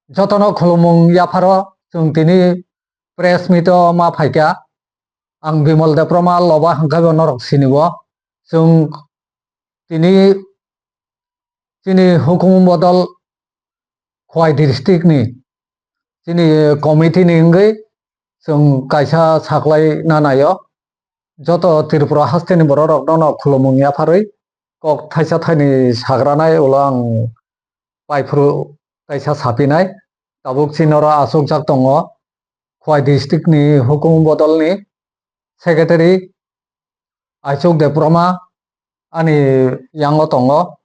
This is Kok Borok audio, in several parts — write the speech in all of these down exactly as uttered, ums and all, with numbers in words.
Jotono khulumung yapharo chwng tini press meet o ma phaikha. Ang Bimal Debbarma loba hwnkhe bo norok sinibo. Chwng tini chini hukumu bodol Khowai district ni chini committee ni wngwi chwng kaisa saklai na naio. Joto Tripura hasteni borok rok no khulumung yapharwi kok thaisa thaini sagranai ulo ang paiphuru kaisa sapinai. Tabuk chini oro achukjak tongo Khowai district ni hukumu bodol ni secretary Aichuk Debbarma ani yango tongo.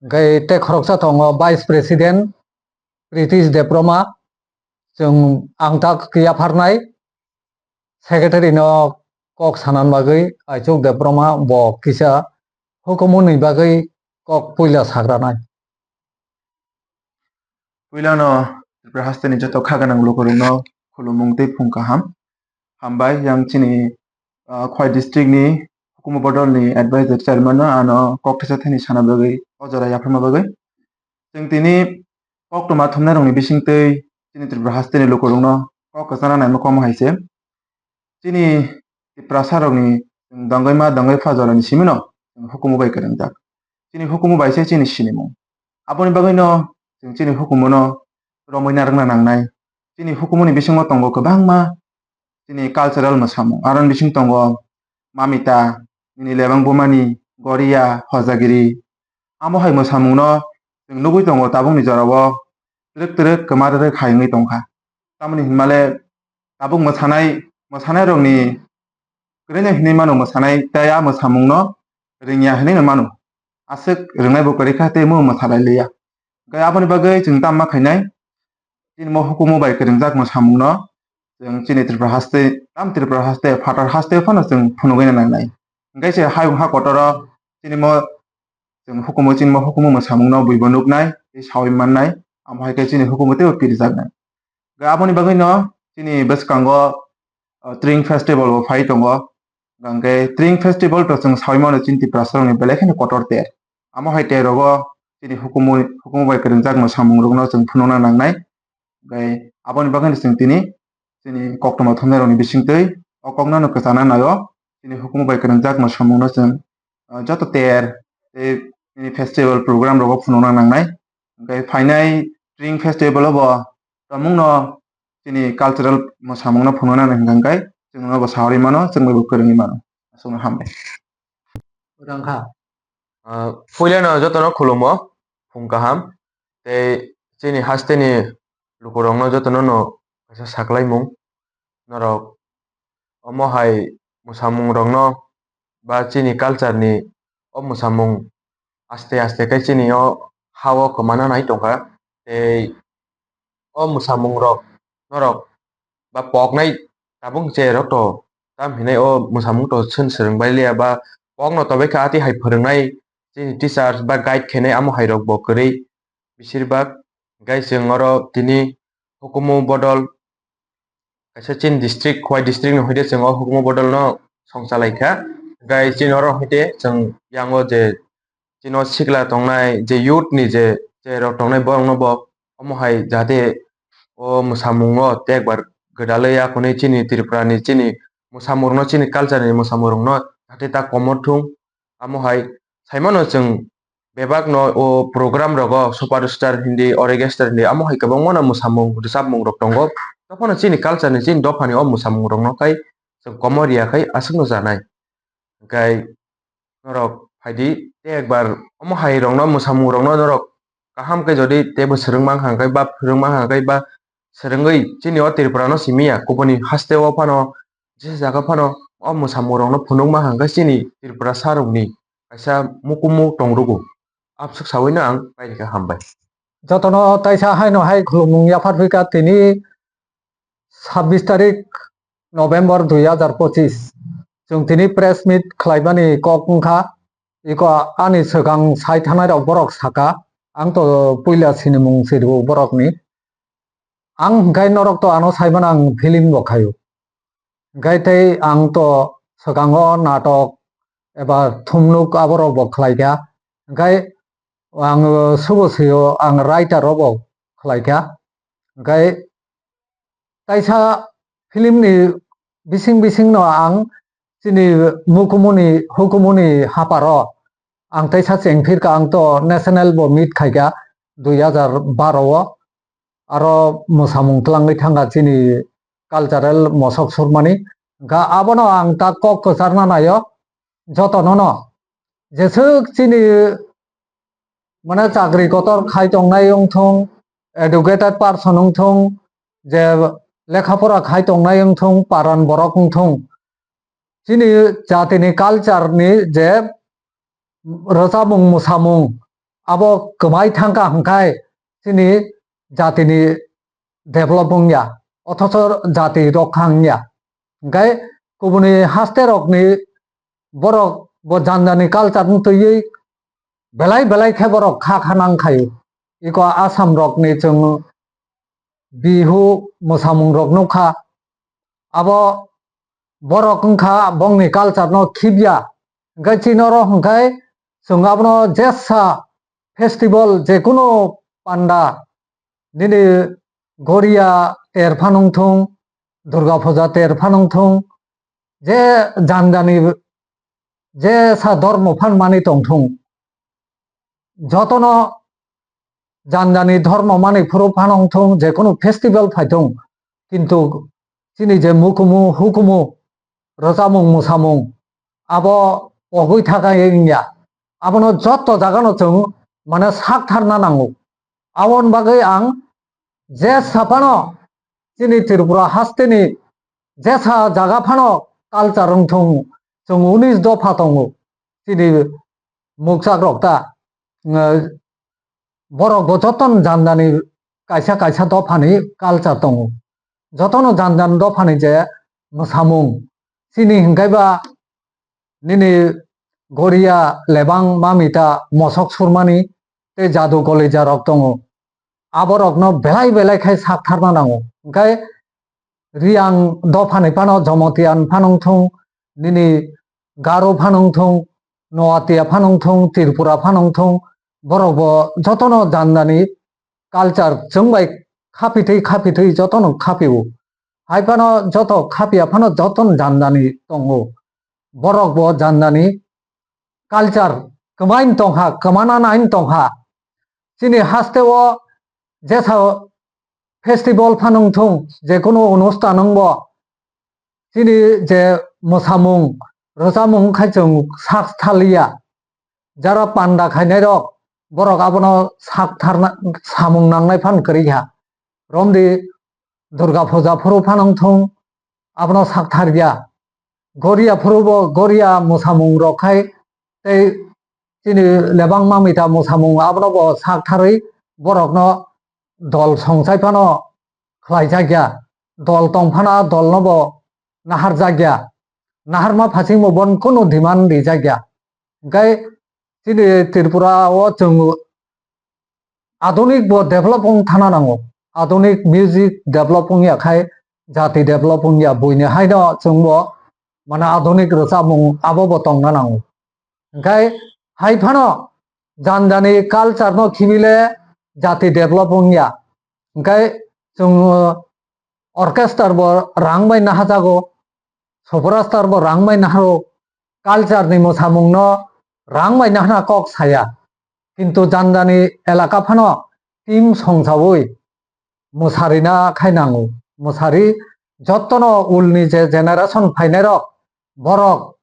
Hwnkhe tei khoroksa tongo Vice President Pritish Debbarma. Chwng ang tak yapharnai secretary no kok sanan bagwi Aichuk Debbarma bo kisa hukumu ni bagwi kok puila sagranai. Puilano Tripura hasteni joto kha gwnang lukurokno khulumung tei phung kaham. Hambai yang chini, ah, Khowai district ni hukumu bodol ni advisor chairman no ano kok thaisa thaini sana bagwi o jora yapharma bagwi. Chwng tini koktwma thumnairokni bisingtwi chini Tripura hasteni lukurokno kok kwchana naima komo hai se. Chini Tiprasarokni chwng dongwi ma dongwi pha jorani simino chwng hukumu bai kwrwngjak. Chini hukumu bai se chini sinimung. Aboni bagwino chwng chini hukumuno romwi narwkna nangnai. Chini hukumuni bisingo tongo kwbangma chini cultural mwsamung. Aroni bising tongo mamita, nini lebang bumani, goria, hojagiri. Amo hai mwsamungno chwng nugwi tongo tabukni jorao twrwk twrwk kwma rwrwk hai wngwi tongkha. Tamoni hinmale tabuk mwsanai, mwsanairokni kwrwino hinwi mano mwsanai tei a mwsamungno rwngya hinwi no mano. Aswk rwngnai bo kwrwi kha tei mo mwsalai liya. Hwnkhe aboni bagwi chwng tamo ma khainai? Chini mo hukumu bai kwrwngjak mwsamungno chwng chini Tripura haste, tam Tripura haste, phatar haste phano chwng phunugwi nangnai. Hwnkhe se hayung ha kotoro chini mo, chwng hukumu, chini mo hukumu mwsamungno buibo nuknai tei sawi mannai, amo hai khe chini hukumu teibo kirijaknai. Hwnkhe aboni bagwino chini bwskango, uh, Tring Festival bo phai tongo. Hwnkhe Tring Festival to chwng sawi mano chini Tiprasarokni belai kheno kotor ter. Amo hai ter rogo chini hukumu, hukumu bai kwrwngjak mwsamungrokno chwng phunukna nangnai. Hwnkhe aboni bagwino chwng tini chini koktwma thumnairokni bisingtwi o kokno no kwchana naio. Chini hukumu bai kwrwngjak mwsamungno chwng, uh, joto ter tei chini festival program rogo phunukna nangnai. Hwnkhe phainai Tring Festival o bo tongmungno chini cultural mwsamungno phunukna nang hwnkhe chwng nobo sawi mano, chwng bai bo kwrwngwi mano. Aswkno hambai. Rangkha. Ah, puilano jotono khulumo, phung kaham. Tei chini hasteni lukurokno jotono no kaisa saklaimung. Norok omo hai mwsamungrokno ba chini culture ni o mwsamung aste aste khe chini o ha o kwmana nai tongkha. Tei o mwsamungrok norok ba poknai tabuk cherok to tam hinai o mwsamung to swn swrwng bai liya ba pokno tobai kha ati hai phwrwngnai chini teachers ba guide khainai amo hai rok bo kwrwi besir bak. Hwnkhe chwng oro tini hukumu bodol kaisa chini district, Khowai district ni hoite chwng o hukumu bodol no song chalai kha. Hwnkhe chini oro hoite chwng yango je chini o sikla tongnai, je youth ni je, je rok tongnai borok no bo omo hai jahate o mwsamung o tekbar gwdalwi ya hwnwi chini Tripura ni chini mwsamung rok no, chini culture ni mwsamung rok no jahate ta komor thung. Amo hai saimano chwng bebak no o program rogo superstar hindi, orchestra hindi, amo hai kwbangma no mwsamung rwchapmung rok tongo. Tophano chini culture ni, chini dopha ni o mwsamung rok no khai chwng komor ya khai aswk no janai. Hwnkhe norok phaidi tei ekbar omo hai rok no, mwsamung rok no norok kaham khe jodi teibo swrwng mankha hwnkhe ba phwrwng mankha hwnkhe ba swrwngwi chini o Tripura no simi ya, kubuni haste o phano jesa jaga phano o mwsamung rok no phunukma hwnkhe chini Tripura sa rok ni kaisa mukumu tongrugo. Abswk sawi no ang pairikha, hambai. Jotono taisa haino hai khulumung yaphar phika tini sabbish tarik November dui hazar pochis. Chwng tini press meet khlaimani kok wngkha. Iko ani swkang sai thanai rok borok saka, ang to puila sinimung sirwo borokni. Ang hwnkhe norok to ano saimano ang film bo khaio. Hwnkhe tei ang to swkango natok eba thumnuk aborok bo khlaikha. Hwnkhe ang subo sio ang writer rok bo khlaikha. Hwnkhe taisa film ni bising bising no ang chini mukumuni hukumuni haparo ang taisa chengphirka, ang to national bo meet khaika dui hajar baro o, aro mwsamung twlangwi thangkha chini cultural mosok surmani. Hwnkha abono ang ta kok kwcharna naio jotono no, jeswk chini mane chakri kotor khai tongnai wngthung, educated person wngthung, je lekha pora khai tongnai wngthung, paran borok wngthung, chini jatini culture ni je rwchapmung mwsamung abo kwmai thangkha hwnkhe chini jatini develop wngya, othocho jati rokha wngya. Hwnkhe kubuni haste rokni borok bo jani jani culture no twiwi belai belai khe borok kha kha nang khaio. Iko Assam rokni chwng Bihu mwsamung rok nukha. Abo borok wngkha bongni culture no khibya. Hwnkhe chini oro hwnkhe chwng abono jesa festival, jekunu panda, nini Goria ter phano wngthung, Durga Puja ter phano wngthung, je jani jani jesa dhormo phan mani tongthung, jotono jani jani dhormo mani phuru phano wngthung, jekunu festival phaithung, kintu chini je mukumu hukumu rwchapmung mwsamung abo pogwi thangkha wngya. Abono jotto jagano chwng mane sak tharna nango. Aboni bagwi ang jesa phano chini Tripura hasteni jesa jaga phano culture wngthung, chwng unis dopha tongo chini mukchak rok ta, eh, borok bo jotono jani jani kaisa kaisa dophani culture tongo. Jotono jani jani dophani je mwsamung, chini hwnkhe ba nini Goria, Lebang, Mamita, mosok surmani tei jadu kolija rok tongo. Aborokno belai belai khai sak tharna nango. Hwnkhe Riang dophani phano Jomotian phano wngthung, nini Garo phano wngthung, Noatia phano wngthung, Tripura phano wngthung, borok bo jotono jani jani culture chwng bai khapitwi khapitwi jotono khapio. Hai phano joto khapia phano jotono jani jani tongo. Borok bo jani jani culture kwmaino tongkha, kwmana naino tongkha. Chini haste o jesa festival phano wngthung, jekunu onusthan wngbo, chini je mwsamung rwchapmung khai chwng sak thaliya. Jara panda khainai rok, borok abono sak tharna, samung nangnai phan kwrwi kha. Romdi Durga Puja phuru phano wngthung, abono sak tharya. Goria phuru bo Goria mwsamung rok khai tei chini Lebang Mamita mwsamung abono bo sak tharwi borokno dol songchai phano khlaijakya, dol tong phano a dolno bo naharjakya, naharma phasingbo bon kunu demand rijakya. Hwnkhe chini Tripura o chwng adunik bo develop wng thana nango, adunik music develop wngya khai jati develop wngya, buini haino chwngbo mane adunik rwchapmung abo bo tongna nango. Hwnkhe hai phano jani jani culture no khibile jati develop wngya. Hwnkhe chwng orchestra bo rang bai nahajago, superstar bo rang bai naharo, culture ni mwsamung no rang bai nahana kok saya. Kintu jani jani elaka phano team songsawi mwsarina khai nango. Mwsari jotono ulni je generation phainai rok, borok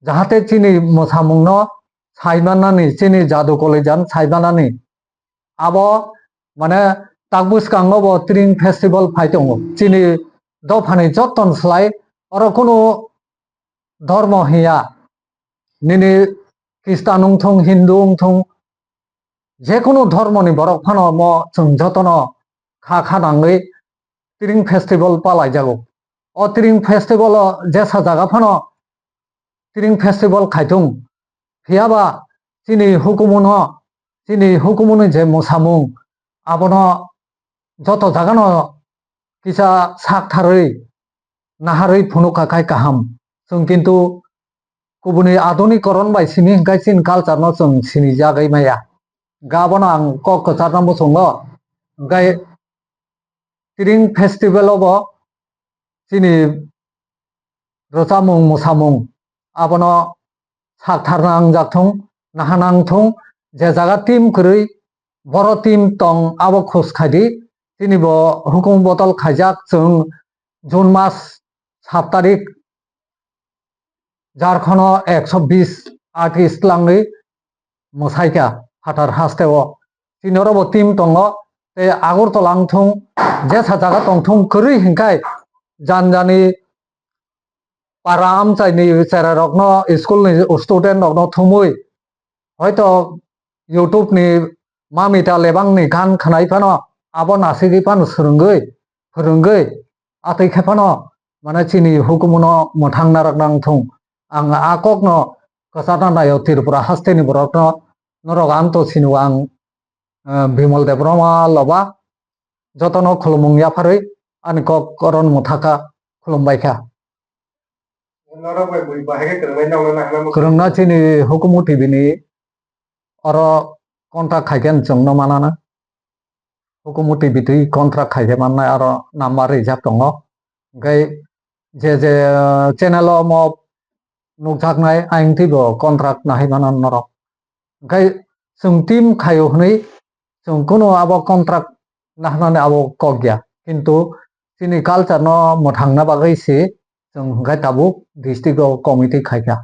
jahate chini mwsamungno saimanani, chini jadu kolijan saimanani. Abo mane tak bwskango bo Tring Festival phai tongo. Chini dophani joton slai oro kunu dhormo hiya. Nini Khristan wngthung, Hindu wngthung, jekunu dhormoni borok phano mo chwng jotono kha kha nangwi Tring Festival palaijago. O Tring Festival o jesa jaga phano Tring Festival khaithung. Phiyaba chini hukumuno, chini hukumuni je mwsamung, abono joto jagano kisa sak tharwi naharwi phunukha khai kaham. Chwng kintu kubuni adunikoron bai simi hwnkhe chini culture no chwng sinijagwi maya. Hwnkhe abono ang kok kwcharno muchungo. Hwnkhe Tiring festival o bo chini rwchapmung mwsamung abono sakthar nangjak thung, naha nang thung, je jaga team kwrwi boro team tong abo khus khaidi. Chini bo hukumu bodol khaijak, chwng June mas sat tarik Jharkhando ekso bis artist langwi mwsaikha phatar hasteo. Chini oro bo team tongo, tei Agartala wngthung, jesa jaga tongthung kwrwi hinkhai janjani para amchaini cherai rokno, school ni student rokno thumwi hoito YouTube ni mamita lebang ni gan khnai phano abo nasigwi phano swrwngwi, phwrwngwi, atwi khe phano mane chini hukumuno mwthang narwk nang thung. Ang a kokno kwchana naio Tripura hasteni borokno, norok ang to sini ang, eh, Bimal Debbarma Loba jotono khulumung yapharwi ani kok oron mwthaka khulumbai kha. Norok bai bui bahai khe kwrwngnai nokno nahana mwkha. Kwrwngna chini hukumu T V ni oro contract khai khe chwngno manana. Hukumu T V twi contract khai khe mannai aro number rijak tongo. Hwnkhe je je channel o mo nukjaknai ayang twibo contract nahai mano norok. Hwnkhe chwng team khaio hwnwi chwng kunu abo contract nahanani abo kok ya. Kintu chini culture no mwthangna bagwi se chwng hwnkhe tabuk district o committee khaikha.